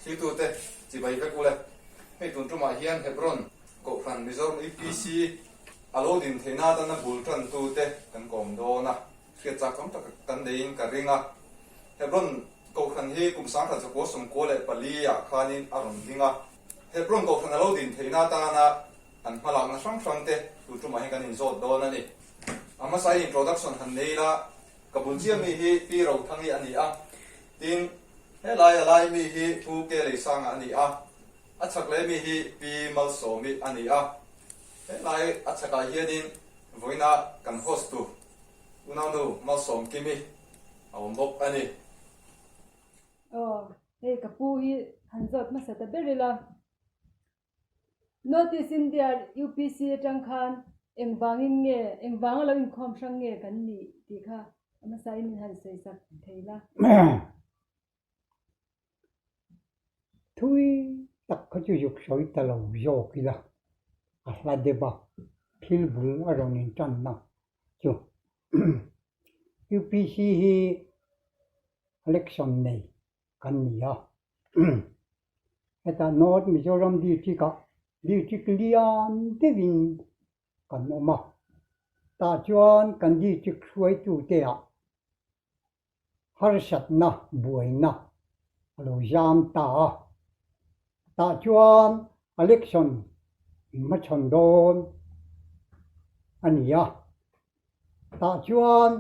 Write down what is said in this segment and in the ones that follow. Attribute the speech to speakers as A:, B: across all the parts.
A: Thiltute chibai vek ule. Hei tun tumah hian Hebron Kohhran Mizoram UPC a lo din theihna atana bul tantute kan kawm dawn a, hriat chak tam tak kan neiin ka ring a. Hebron Kohhran hi kum 1994 ah khanin a rawn ding a. Hebron Kohhran a lo din theihna atana an hmalakna hrang hrangte tun tumah hian kan inzawt dawn a ni. A hmasa introduction han nei ila, Ka bul chiah mi hi Pi Rothangi a ni a, tin, helai a lai mi hi Pu Ke Leisanga a ni a, a chhak leh mi hi Pi Malsawmi a ni a. Helai a chhakah hianin vawiina kan host tu unaunu Malsawmkimi a awm bawk a ni.
B: Aw, hei ka pu hi han zawt hmasa ta ber ila. North East India UPC atang khan engvangin nge, engvanga lo inkhawm hrang nge kan nih tih kha a hmasain min han sawi sak thei la.
C: Thui tak kha chu zuk sawi ta lo zawk ila, a hla deuh a, thil bul a rawn intanna chu. UPC hi election nei kan ni a. Hetah North Mizoram District ah District lian deuhin kan awm a. Tah chuan kan District hruaitute ah harsatna buaina a lo zam ta a. Tah chuan election hmachhawn dawn a ni a. Tah chuan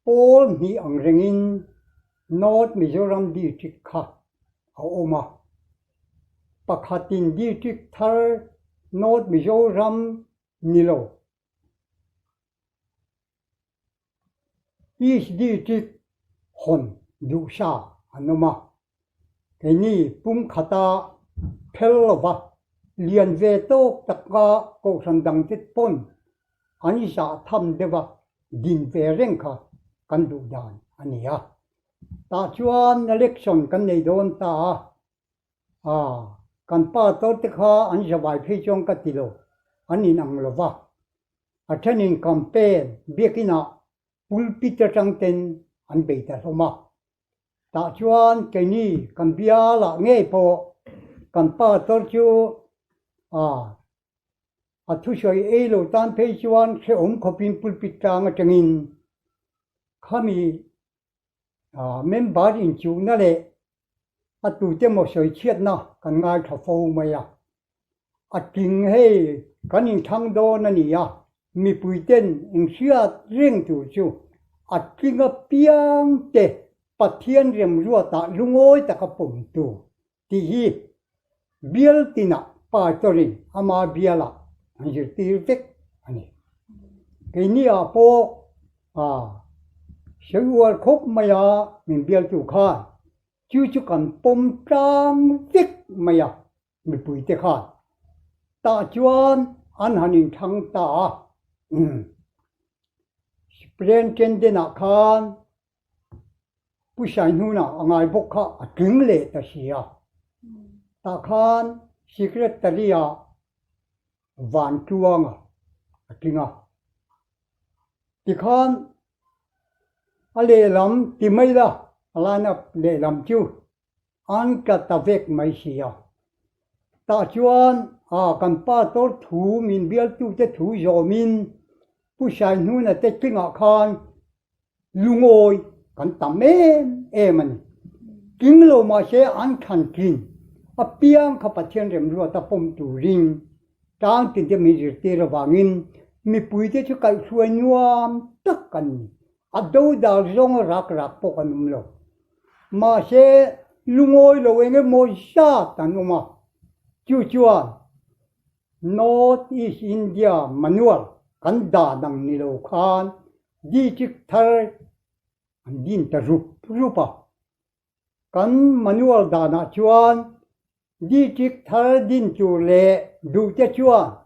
C: Pawl hnih ang rengin North Mizoram District kha a awm a, pakhatin District thar North Mizoram ni lo. East District hawn duhsa an awm a, keini pumkhata phel lova lian ve tawk taka kohhran dangte pawn an zah tham deuha din ve reng kha kan duh dan a ni a. Tah chuan election kan nei dawn ta a, aa kan pa tawrte kha an zavai phei chuan ka ti lo, an inang lova. A thenin campaign biakinah pulpit atang ten an bei ta hlawm a. Tah chuan keini kan bialah ngei pawh kan pastor chu a a thusawi ei lo tan phei chuan hrehawm khawpin pulpit tlang atangin khami Member inchuhna leh a tute maw sawi chhiatna kan ngaithla fo mai a. A tling hei kan inthlang dawn a ni a, mipuiten inhriat reng tur chu a tling apiang te Pathian remruatah lungawi taka pawm tur tih hi bial tinah pastor-in ama bialah an zirtir vek a ni. Keini ah pawh sawi uar khawp mai a min bialtu khan chu chu kan pawm tlang vek mai a mipuite khan. Tah chuan an han inthlang ta a, Superintendent-ah khan Pu Saihnuna a ngai bawk kha a tling leh ta si a. Tah khan Secretary-ah Vantluanga a tling a. Tikhan a lehlam ti mai la, a line up lehlam chu an tla ta vek mai si a. Tah chuan a kan pastor thu min bialtute thu zawmin Pu Saihnuna te tlingah khan Lungawi kan tam em em a ni. Tling lo mahse an thlan tlin apiang kha Pathian remruata pawm turin tang tinte min zirtir avangin mipuite chu kaihhruai nuam tak an ni. A dodal zawnga rak rak pawh kan awm lo. Mahse lungawi lo eng emaw zat an awm a, chu chuan North East India Manual kan dan ang ni lo khan district thar an din ta rup rup a. Kan manual danah chuan district thar din tur leh duhte chuan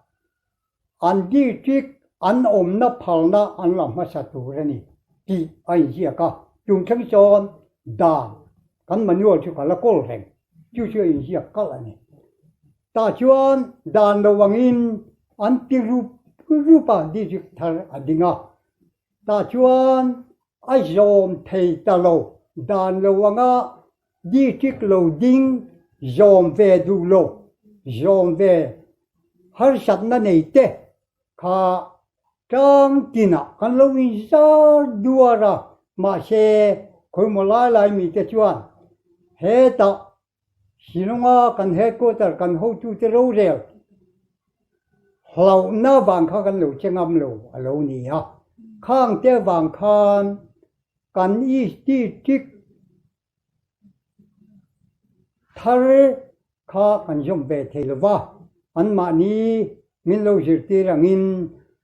C: an district an awmna phalna an la hmasa tur a ni tih a inziak a. Chung thleng sawn dan kan manual chu ka la kawl reng, chu chu a inziak kalh a ni. Tah chuan dan lo angin an ti rup rup a, district thar a ding a. Tah chuan a zawm thei ta lo, dan lo anga district lo ding zawm ve duh lo, zawm ve harsatna nei te kha tlang tinah kan lo inzar duar a, mahse khawimaw lai lai mite chuan hetah Shillong-a kan headquarter kan hotute rorel hlauhna vang kha kan lo che ngam lo a lo ni a. Khangte vang khan kan East District thar kha kan zawm ve thei lo va, anmahni min lo zirtir angin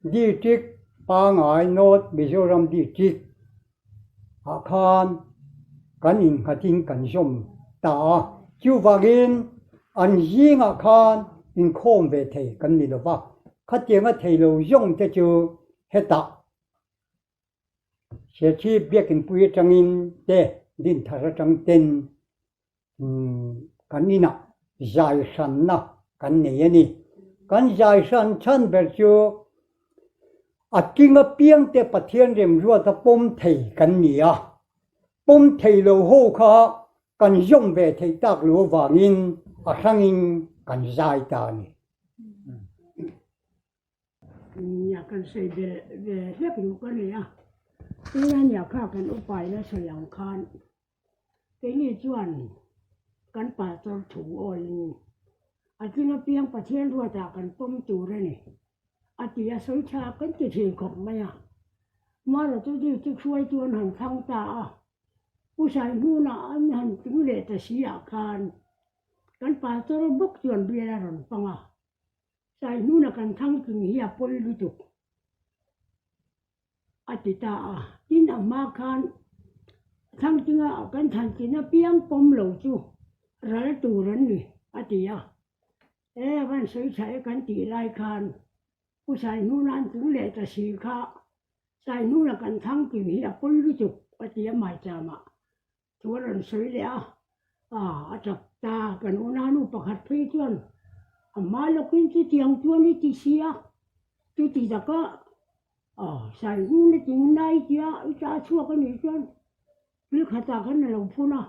C: District pangai North Mizoram District ah khan kan innghatin kan zawm ta a, chuvangin an zingah khan inkhawm ve thei kan ni lo va, khatianga thei lo zawng te chu hetah Serchhip Biakinpui atangin te Dinthar atang ten kan inah zai hranna kan nei a ni. Kan zai hran chhan ber chu a tling apiangte Pathian remruata pawm thei kan ni a, pawm thei lo ho kha kan zawm ve theih tak lo avangin a hrangin kan zai ta a ni.
D: Nia kan sawi ve ve hlek duh ka nei a, tuna nia kha kan upa ina sawi ang khan keini chuan kan pastor thu awiin a tling apiang Pathian ruatah kan pawm tur a ni a ti a, sawi tha kan ti thin khawp mai a, Marawtu district hruaitu an han thlang ta a, Pu Saihnuna an han tling leh ta si ah khan kan pastor bawk chuan bial a rawn pang a. Saihnuna kan thangtling hi a pawi lutuk a ti ta a, tin a hma khan thangtlinga kan thantlin apiang pawm lo chu ral tur an ni a ti a, e a van sawi tha e kan tih lai khan Pu Saihnuna an tling leh ta si kha Saihnuna kan thangtling hi a pawi lutuk a ti a maichama. Chu a rawn sawi leh a, a tap ta. Kan unanu pakhat phei chuan a hma lawkin chutiang chuan i ti si a, chuti taka Saihnuna ting nai tia i ta chhuak a nih chuan thil khatah khan a lo phun a,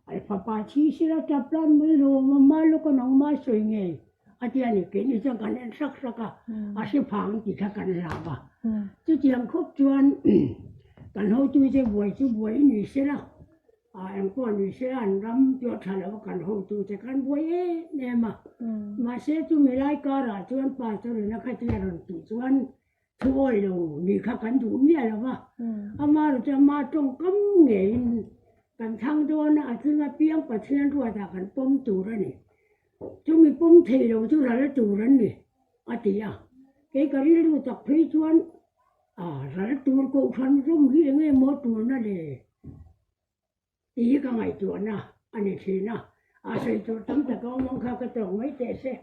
D: a fapa thi sila tap lan mai lo a hma lawka nangma sawi ngei a ti a ni. Keini chuan kan en hrak hrak a, a hre phang tih kha kan hlauh a. Chutiang khawp chuan kan hotute buai chu buai ni se la, engpawh ni se la an ram chu a tha lo a kan hotute khan buai em em a. Mahse chumi lai karah chuan pastor in a khatia rawn tih chuan thu awi lo nih kha kan duh miah lo va, amaherawhchu ama tawngkam ngeiin kan thlang dawn a, a tling apiang Pathian ruatah kan pawm tur a ni. Chumi pawm thei lo chu ral tur an ni, a ti a. Kei ka rilru tak phei chuan a ral tur kohhran rawng hi eng nge maw tulna le tih hi ka ngaihtuahna a ni thin a, a sawi tur tam tak a awm ang kha ka tawk mai teh se.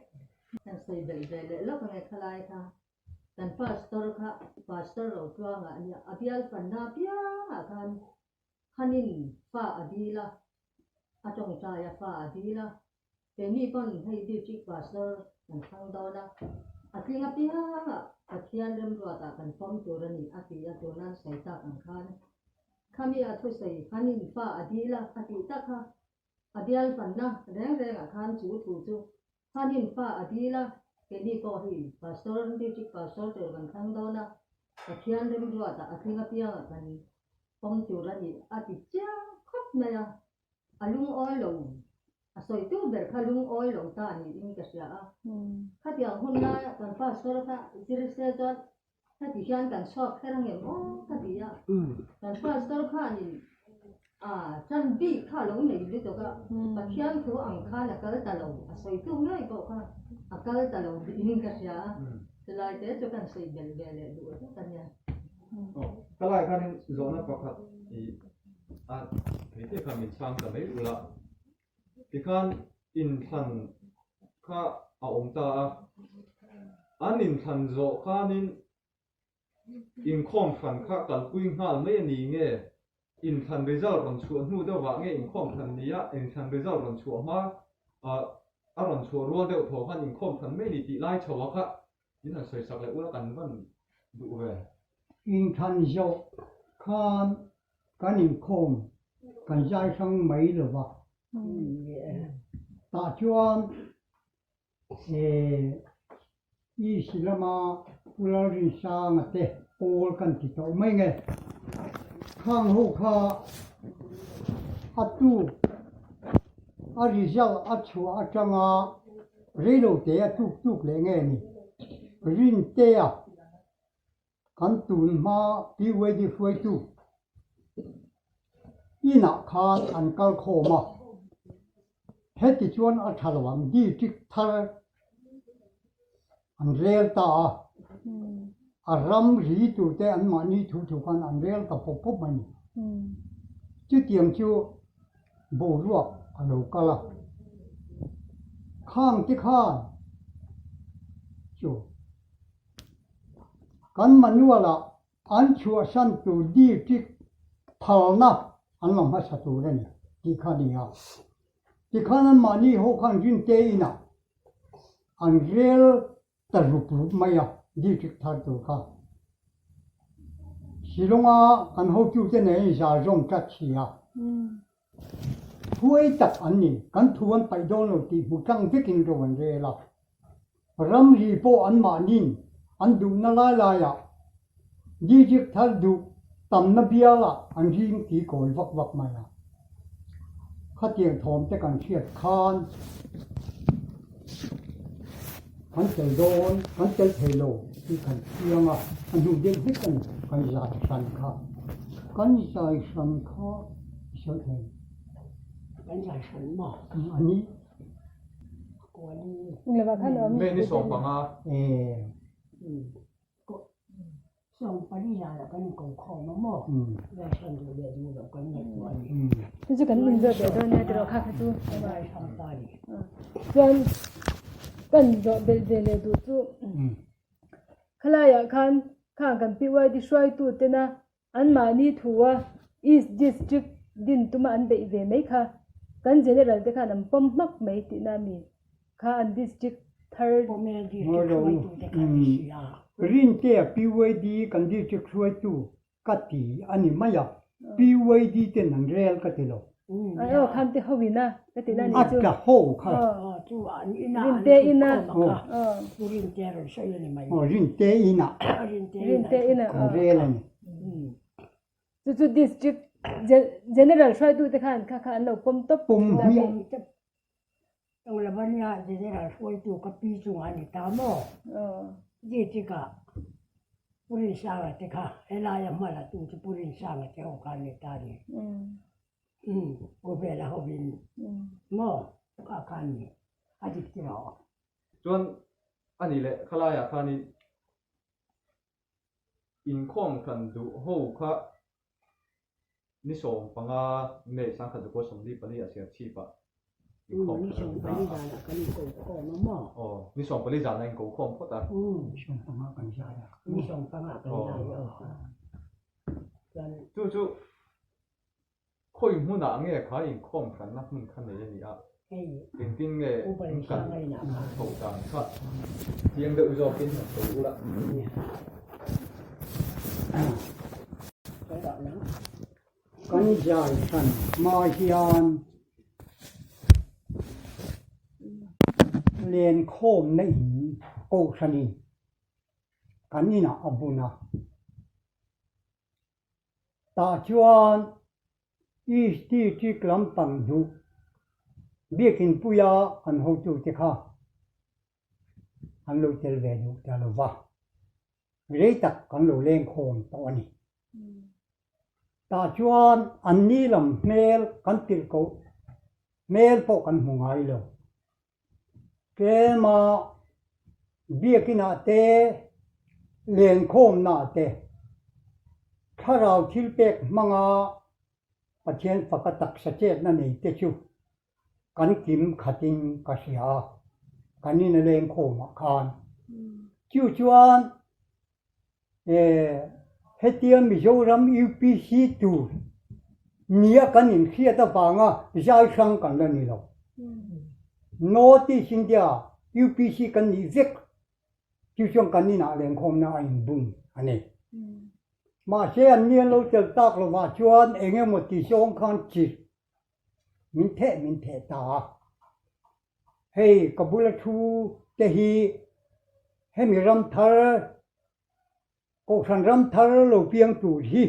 E: Kan sawi belh ve leh lawk ange khalai kha kan pastor kha pastor lo tluangah nia a bial fanna apiangah khan Hanin fa a dil a, a tawngtai a fa a dil a, keini pawn hei district pastor kan thlang dawn a, a tling apiangah Pathian remruatah kan pawm tur a ni a ti a, tuna an sawi tak ang khan khami a thusawi Hanin fa a dil a a tih tak kha a bial fanna reng rengah khan chu thu chu Hanin fa a dil a, keini pawh hi pastor district pastor tur kan thlang dawn a, Pathian remruatah a tling apiangah kan pawm tur a ni a ti chiang khawp mai a, a lungawi lo, a sawitu ber kha lungawi lo ta niin ka hria a, khatiang hun laia kan pastor kha zir se chuan heti hian kan chhuak kher angem aw ka ti a, kan pastor khanin a tan bik kha a lo nei lutuk a, Pathian thu ang khan a kal ta lo, a sawitu ngei pawh kha a kal ta lo niin ka hria a, chulai te chu kan sawi belh ve leh duh hlek a nia.
A: Ka lai khanin zawhna pakhat i a thei te kha min chhang ta mai ula tikhan inthlan kha a awm ta a, an inthlan zawh khanin inkhawm hran kha kalpui nghal mai a ni nge inthlan result rawn chhuah hnu deuhvah nge inkhawm hran ni a inthlan result rawn chhuah hma a rawn chhuah rual deuh thaw khan inkhawm hran mai a ni tih lai chho a kha In han sawi sak leh ula kan van duh ve.
C: Inthlan zawh khan. Kan inkhawm kan zai hrang mai lo va. Tah chuan East lama Pu Lalrinsanga te pawl kan ti tawh mai nge. Khang ho kha a tuk a result a chhuah atanga reilo te a tuk tuk leh nge ni Rintea Kan tun hma PYD hruaitu inah khan an kal khawm a, heti chuan a tha lo ang district thar an rel ta a, a ram ri tur te an mahni thu thu khan an rel ta pawp pawp mai ni. Chutiang chu boruak a lo kal a, khang te khan chu. Kan manual-ah an chhuahsan tur district phalna an la hmasa tur a ni tih kha a ni a. Tikhan anmahni ho khan Rinte inah an rel ta rup rup mai a district thar tur kha. Shillong-a kan hotute nen an inzar zawm tlat si a. Huai tak an ni, kan thu an paih dawn lo tih hmu tlang vekin ro an rel a. Ramri pawh anmahniin an duhna lai laiah district thar duh tamna bialah an ring ti kawi vak vak mai a. Khatiang thawm te kan hriat khan kan tel dawn, kan tel thei lo tih kan chiang a, a hnu deuh hlek a ni kan zai hran kha. Kan zai hran kha i sawi thei.
D: Kan zai hran maw?
C: A ni.
A: May ni 15.
B: Chu chu kan inzawh beh dawn nia tiraw kha kha chu. Chuan kan zawh belh ve leh duh chu khalaiah khan khang kan PYD hruaitu tena Anmahni thua East District din tuma an beih ve mai kha kan General te khan an pawm hmak mai tihna a mi kha an District thar
C: Rintea PYD kan District hruaitu ka ti a ni mai a, PYD ten an rel ka ti lo.
B: Ai aw khan te ho ina ka tihna a nih chu.
C: A tla ho kha.
B: Rinte ina.
C: Aw Rinte ina.
B: Rinte ina.
C: Kan rel a ni.
B: Chu chu district general hruaitu te khan kha kha an lo pawm tawp.
C: Pawm hmiah.
D: Englamania general hruaitu ka pi chungah a ni ta maw? District ah Pu Rinsanga te kha helaia hma la tu chu Pu Rinsanga te ho kha an ni ta a ni. Pu Vela hovin maw kha kha an ni a dik ti rawh.
A: Chuan a nih leh khalaiah khanin Inkhawm hran duh ho kha ni 15 May 1944 a ser chhip ah inkhawm hran an ta a. Aw, ni 14 zan a inko khawm phawt a. Chu chu Khawi hmunah nge kha inkhawm hranna hmun kha nei a ni a, engtin nge an kal chho dan kha chiang deuh zawkin han sawi ula.
C: Kan zai hran hma hian lenkhawmna in kohhranin kan inah a bun a. Tah chuan East District lampang duh biakin puia an hotute kha an lo tel ve duh ta lo va, rei tak kan lo leng khawm tawh a ni. Tah chuan anni lam hmel kan tirh koh hmel pawh kan hmu ngai lo. Tlema biakinah te, lenkhawmnah te, thlarau thilpek hmanga Pathian faka taksa chetna nei te chu kan kim khatin ka hria a, kan ina lengkhawmah khan. Chu chuan Hetia Mizoram UPC tur nia kan inhriat avanga zai hrang kan la ni lo. North East India UPC kan nih vek chu chuan kan inah lenkhawmna a inbun a ni. Mahse an ni an lo tel tak lovah chuan eng emaw ti zawng khan chirh min theh min theh ta a. Hei ka bula thu te hi hemi ram thar Kohhran ram thar lo piang tur hi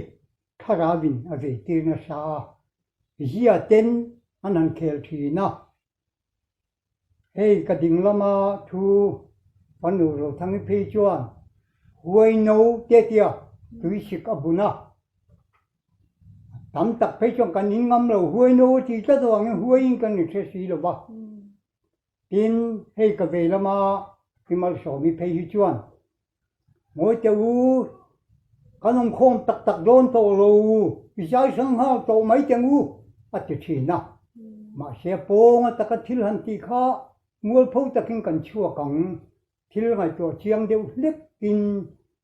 C: thlarauin a veitir nasa a, zia ten an han khel thin a. Hei ka ding lama thu fanu Rothangi phei chuan huai no te tia tuisik a bun a, tam tak phei chuan kan in ngam lo huai no a ti tlat avangin huaiin kan inhre si lo va. Tin, hei ka vei lama i malsawmi phei hi chuan Ngawi teh u, kan awm khawm tak tak dawn tawh lo, i zai hrang nghal tawh mai teng u, a ti thin a. Mahse, pawnga taka thil han tih kha mualpho takin kan chhuak ang, thil ngaihtuah chiang deuh hlekin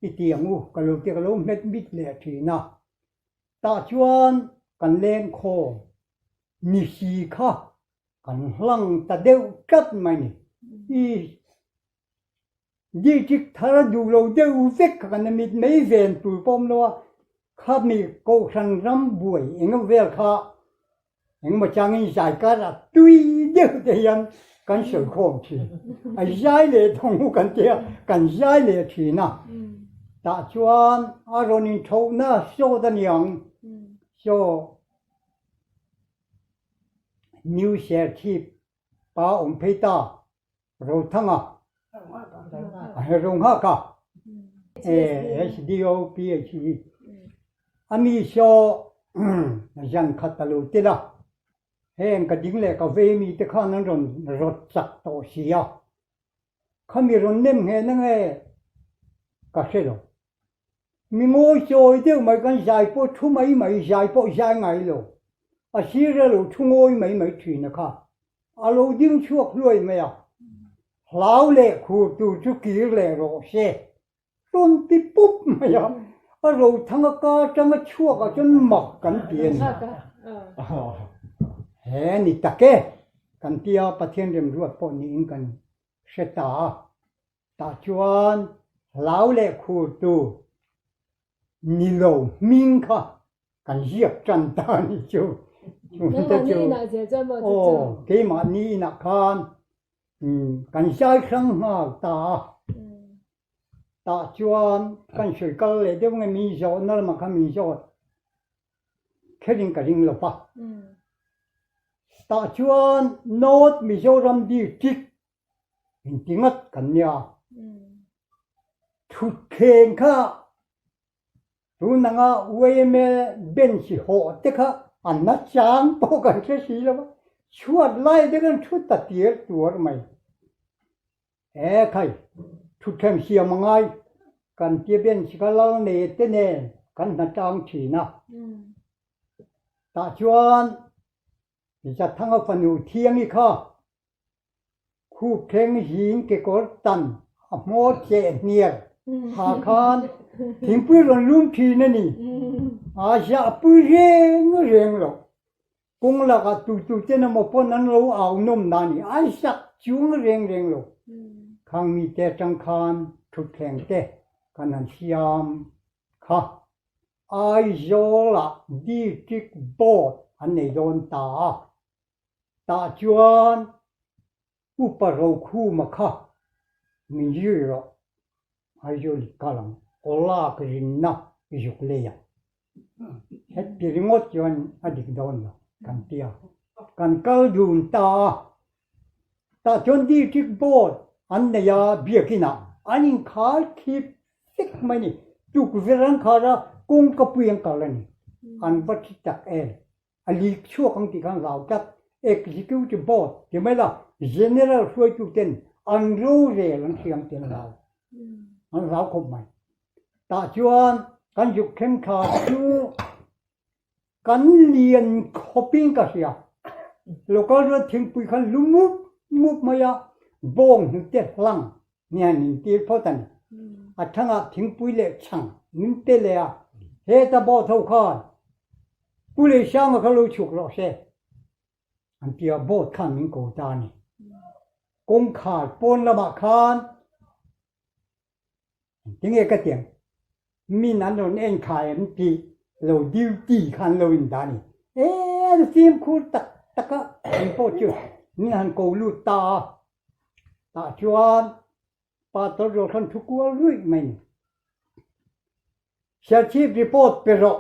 C: i ti ang u, ka lo ti ka lo hmet mit leh thin a. Tah chuan kan leng khawm ni si kha kan hlang ta deuh tlat mai ni. I District thar a duh lo deuh vek kha kan mit mai ven tur pawh awm lo a, khami Kohhran ram buai eng vel kha engemaw changin zai karah tui deuh te hian kan sawi khawm thin. A zai leh thawng u kan tia kan zai leh thin a, tah chuan a rawn inthohna sawt a niang saw New Serchhip pa awm phei ta. Rothanga, Ronghaka, SDO PHE a mi saw zan khat a lo tel a, heng ka ding leh ka vei mi te khan an rawn rawt chak tawh si a, khami rawn nem ngheh na nge ka hre lo. Mi ngawi chawi deuh mai kan zai pawh thu mai mai zai pawh zai ngai lo, a sir a lo thu ngawi mai mai thin a kha. A lo ding chhuak hluai mai a, hlau leh khur tur chu kir leh rawh se, rawn ti pup mai a, a rothang a ka atanga chhuak ah chuan mak kan ti a ni. He ni tak e, kan tia Pathian remruat pawh niin kan hre ta a, tah chuan hlau leh khur tur ni lo hming kha kan ziak tan ta a ni chu.
B: Keimahni inah zel chuan maw chu chu?
C: Aw, keimahni inah khan kan zai hrang nghal ta a. Tah chuan kan sawi kal leh deuh nge min zawhna lamah khan min zawt kherin ka ring lo va. Tah chuan North Mizoram District inti ngat kan nia. Thutthleng kha Tun anga yma bench hawh te kha an na chang pawh kan hre si lo va, chhuat lai te khan thu ta tir tuar mai. E khai, thutthleng siam a ngai, kan tia bench kha lal nei te nen kan hna tang thin a. Tah chuan Zathanga fanu Thiangi kha Khup thleng hing kekawr tan a hmawr cheh hnial ha khan thingpui rawn lum thin a ni. A zahpui reng reng lo. Kawng lakah tutu ten emaw pawn an lo au nawm na a ni. A zak chuang reng reng lo. Khang mite atang khan thutthleng te kan han siam kha. Aizawlah District Board an nei dawn ta a. Tah chuan Upa Rokhuma kha min zir rawh, Aizawl i kal ang, aw lak rinna i zuk lei ang. Heti ringawt chuan a dik dawn lo kan ti a, kan kal dun ta a. Tah chuan District Board an nei a, biakinah an inkhar khip vek mai a ni. Tukverh an khar a, kawngkapui an kal a ni. An va thi tak em? A lik chhuak ang tih khan hlau tlat. Executive Board ti mai la, General hruaitu ten an rorel an hriam tih an hlau. An hlau khawp mai. Tah chuan kan zuk thleng thla chu kan lian khawpin ka hria. Local road thingpui khan lu mup mup mai a, bawng hnute hlang Ni han intir phawt a ni. A thangah thingpui leh chhang min pe leh a, heta boat ho khan Pu Leisanga kha lo chhuk rawh se an ti a, boat khan min ko ta a ni. Kawngkhar pawn lamah khan engtinge ka ti ang? Min an rawn en kha em tih lo duty kha an lo in dah a ni. E an fimkhur tak tak a, eng pawh chu min han ko lut ta a, tah chuan Pastor rual khan thu kual ruih mai a ni. Serchhip report pe rawh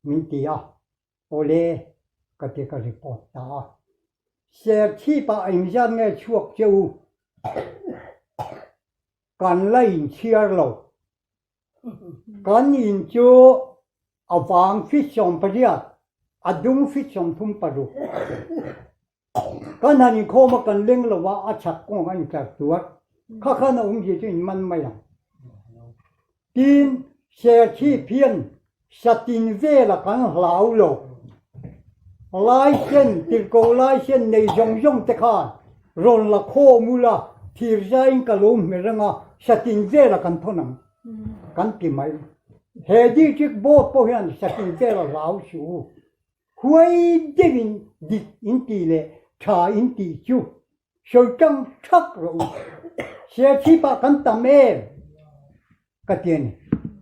C: min ti a, awle ka ti ka report ta a. Serchhip ah engzat nge chhuak che u? Kan la inchhiar lo. Kan in chu a vang fit 18, a dung fit 36. Kan han inkhawm a, kan leng lo a, a chhak kawng a intlar tuar. Kha khan a awmzia chu in man mai ang. Tin, Serchhip hian Satin vela kan hlau lo. Laisen, tirhkoh laisen nei zawng zawng te khan rawn la khawm ula, thir zaiin ka lo hmer anga satin vela kan thawn ang kan ti mai. He district board pawh hian satin vela hlau suh u. Huai deuhin dik in tih leh tha in tih chu sawi tang thak rawh u. Serchhip-ah kan tam em? Ka ti a ni.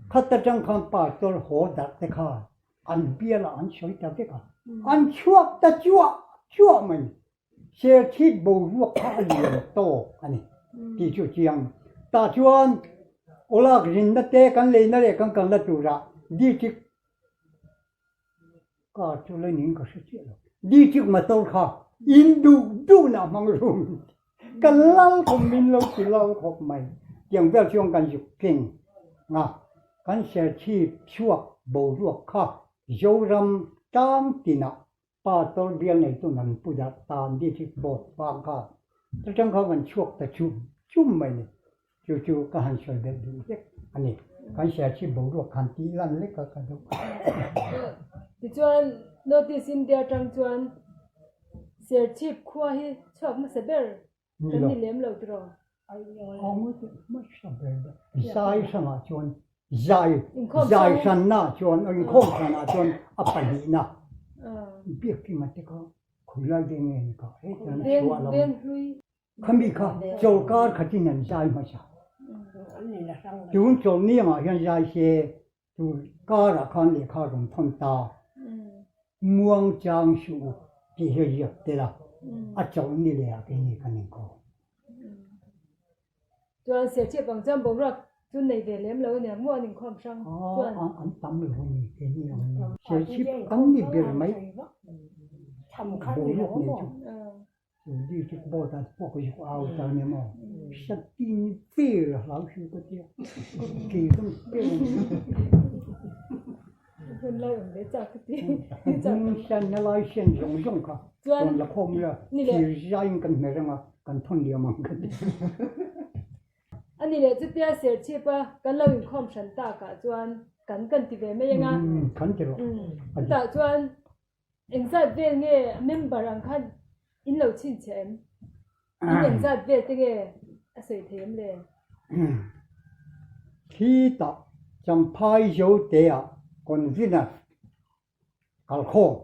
C: Khat atang khan pastor haw darh te kha an bialah an sawi ta vek a, an chhuak ta chuah chuah mai ni. Serchhip boruak kha a lian tawk a ni tih chu chiang. Tah chuan awlak rinna te kan leina leh kan kalna turah district Car chu la ning ka hre chiah lo. District motor kha in duh duhna hmang rum ka lal khawp min lo ti lal khawp mai. Tiang vel chuan kan zuk keng a, kan Serchhip chhuak boruak kha Zoram tlang tinah Pastor bial neitu nan pu darh tan District Board vang kha chutang kha kan chhuak ta chum chum mai ni. Chu chu ka han sawi belh duh hlek a ni. Kan Serchhip boruak khan tih lan lek a ka duh.
B: Tichuan, North East India atang chuan Serchhip khua hi chhuak hmasa ber kan ni lem lo tiraw?
C: Hmasa ber ber. Zai hrangah chuan zai zai hranna chuan inkhawm hranah chuan a pahnihna Biakima te kha khawilai veng nge ni kha hetiang chhuah lo. Khami kha chawlkar khatin an zai hmasa. Tun chawlhniangah hian zai se tur karah khan lehkha rawn thawn ta. Muang chang suh u tih hi a ziak tel a, a chawlhni lehah keini kan inkhawm.
B: Chuan Serchhip ang chuan boruak chu nei ve lem lo a nia, muan inkhawm hrang chuan.
C: An tam lo a ni, keini ang ni. Serchhip kan ni ber mai boruak nei chu. District board ah pawh ka zuk au ta nia maw? Satin vel a hlau hriu ka tia, kei ka mit ber a ni.
B: Hun lai awm ve chak ka ti.
C: Hming hian na lai hian zawng zawng kha rawn la khawm ila, thir zaiin kan hmer anga kan thawn liam ang ka ti.
B: A ni leh chutia Serchhip a kan lo inkhawm hran takah chuan kan kan ti ve mai anga.
C: Kan ti rawh.
B: Chutah chuan Engzat vel nge member ang khan in lo chhinchhiah em? In engzat vel te nge a sawi thei em le?
C: Khitah Champhai Zote ah convener kalkhawm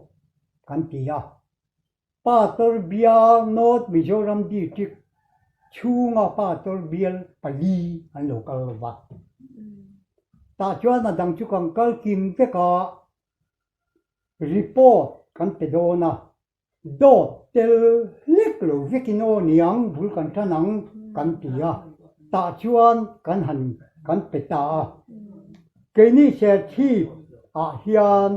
C: kan ti a, Pastor bial North Mizoram District chhunga Pastor bial pali an lo kal lo va. Tah chuan a dang chu kan kal kim vek a, Report kan pe dawn a, dawt tel hlek lo vekin aw niang bul kan tan ang kan ti a, tah chuan kan han kan pe ta a. Keini Serchhip ah hian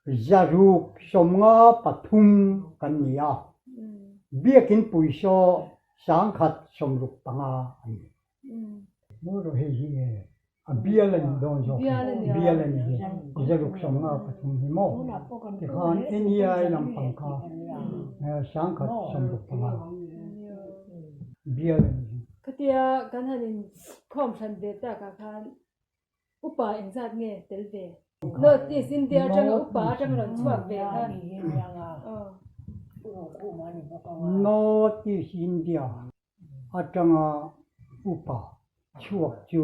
C: 153 kan ni a, Biakin Puisaw 165 a ni. Maw rawh hei hi e a bial a nih dawn zawk hi bial a nih hi 153 hi maw tikhan NEI lampang kha 165 bial a nih hi.
B: Khatia kan han inkhawm hran ve takah khan upa engzat nge tel ve? North East India atanga upa atang rawn chhuak ve kha.
C: North East India atanga upa chhuak chu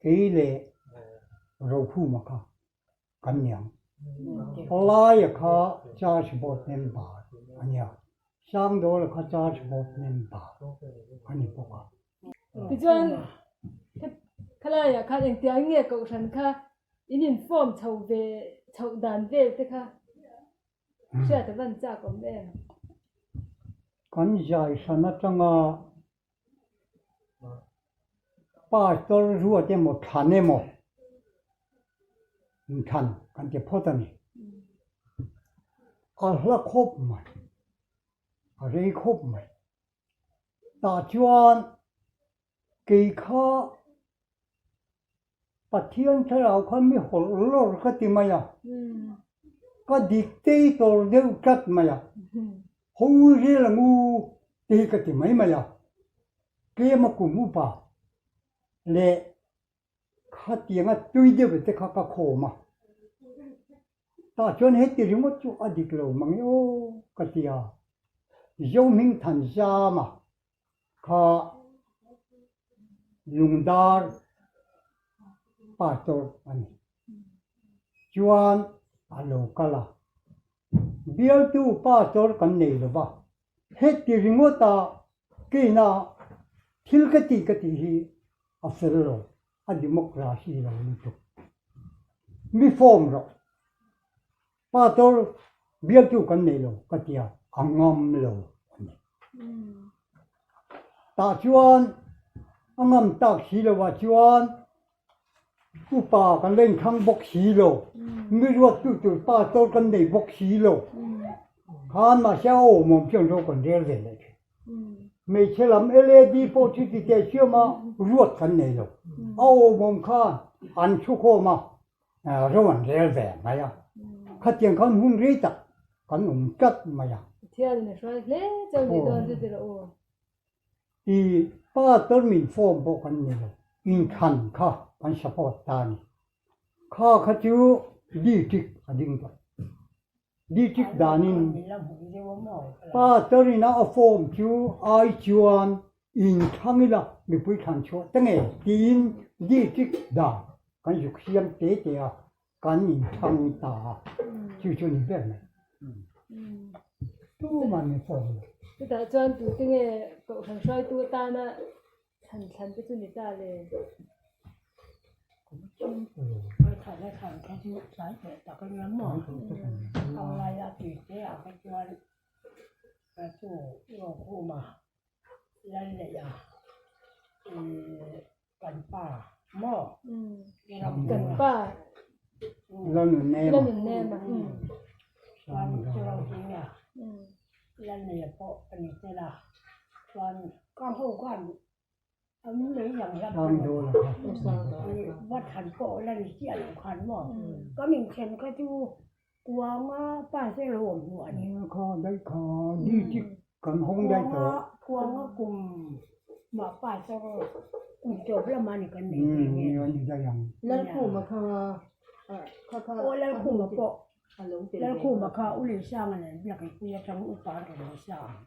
C: kei leh Rokhuma kha kan ni ang. Laia kha Church Board member a nia, Sangdawla kha Church Board member a ni bawk a.
B: Tichuan. Khalaiah khan engtiang nge kohhran kha in in form chho ve chhoh dan vel te kha hriat a van chak awm em?
C: Kan zai hran atanga Pastor ruat emaw thlan emaw inthlan kan ti phawt a ni. A hla khawp mai, a rei khawp mai. Tah chuan kei kha Pathian thlarau kha mi hawlh lawr ka ti mai a, ka dictator deuh tlat mai a, ho zel ang u te hi ka ti mai mai a, tlema kum upa leh Khatianga tui deuh te kha ka khawm a, tah chuan heti ringawt chu a dik lo mang e aw ka ti a, Zohming Thanzama kha lungdar pastor a ni. Chuan a lo kal a, bialtu pastor kan nei lo va, Heti ringawta keina thil ka tih ka tih hi a fel lo, a democracy lo lutuk. Mi form rawh, pastor bialtu kan nei lo ka tia a ngam lo a ni. Tah chuan a ngam tak si lovah chuan Upa kan la inthlang bawk si lo, mi ruattu tur pastor kan nei bawk si lo. Khan mahse a awmawm chuan ro kan rel ve leh thin. Hmeichhe lam LAD pawh chu ti teh siam a ruat kan nei lo. A awmawm khan an chhukhawm a, ro an rel ve mai a. Khatiang khan hun rei tak kan awm tlat mai a.
B: Pathianin a hruai hle chauh nih dawn chu tirh aw.
C: I pastor min form pawh kan ni lo, inthlan kha kan support ta a ni. Kha kha chu district a ding tawh. District danin pastor ina a form chu ai chuan inthlang ila mipui thlan chhuah ta nge tiin district dan kan zuk siam te te a, kan inthlang ta a, chu chu ni ber mai. Tuman min form lo.
B: Chutah chuan tute nge Kohhran hruaitu atana thlan thlan te chu ni ta le?
D: Thlan a thlan kha chu tlai tawh tak a nia maw? A ngaia tui te ah kha chuan chu Rokhuma lal neih a Kan pa maw?
B: Kan pa.
C: Lalnunnem a.
B: Lalnunnem a.
D: Chuan Churangtinga Lalneia pawh a ni tel a. Chuan ka ho khan an lei lang hlap a ni. Va than pawh la ni chiah lo khan maw? Ka min then kha chu kuanga pa se lo awm hnu a ni.
C: Kha daih kha district Kan hawng daih tawh.
D: Kuanga kum mah pa chu kum tawp lama ni kan nei ve nge.
C: Ni an ni daih ang.
E: Lalkhuma kha kha kha.
D: Aw Lalkhuma pawh. Lalkhuma kha U Liansanga nen biak inpui atang upa an rawn haw sa ang.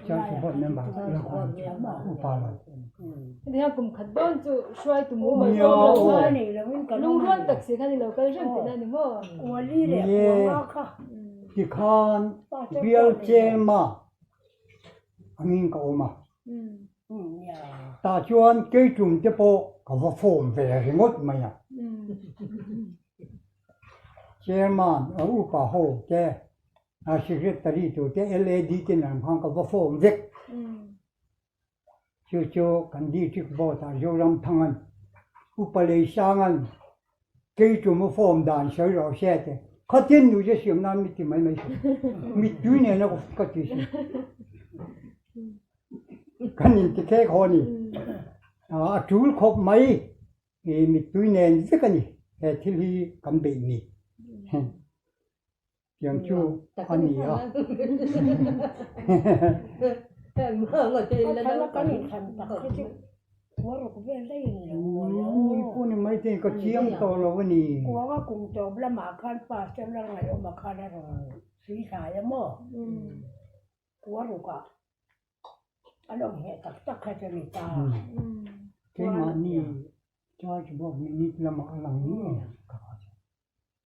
C: Church board member Lalkhuma upa lo.
B: Heti hian kum khat dawn chu hruaitu mumal zawm lo khan lungrual tak si khan i lo kal reng tihna a ni maw?
C: Ni e. Tikhan bial chelma angin ka awm a, tah chuan keitum te pawh ka va form ve ringawt mai a. Chairman a upa ho te, a secretary tur te, LAD te nen khan ka va form vek. Chu chu kan District Board ah Zoramthanga'n Upa Leisanga'n keitum a form dan sawi rawh se a ti. Khatin nu che siam nan mi ti mai mai suh. Mittui nena ka ti si. Kan inti khek haw ni. A tul khawp mai. Mittui nen vek a ni he thil hi kan beih ni. Tiang chu a ni a. Ni pawh ni mai thei ka chiang tawh lo a ni. Keimahni church board minute lamah a lang ni.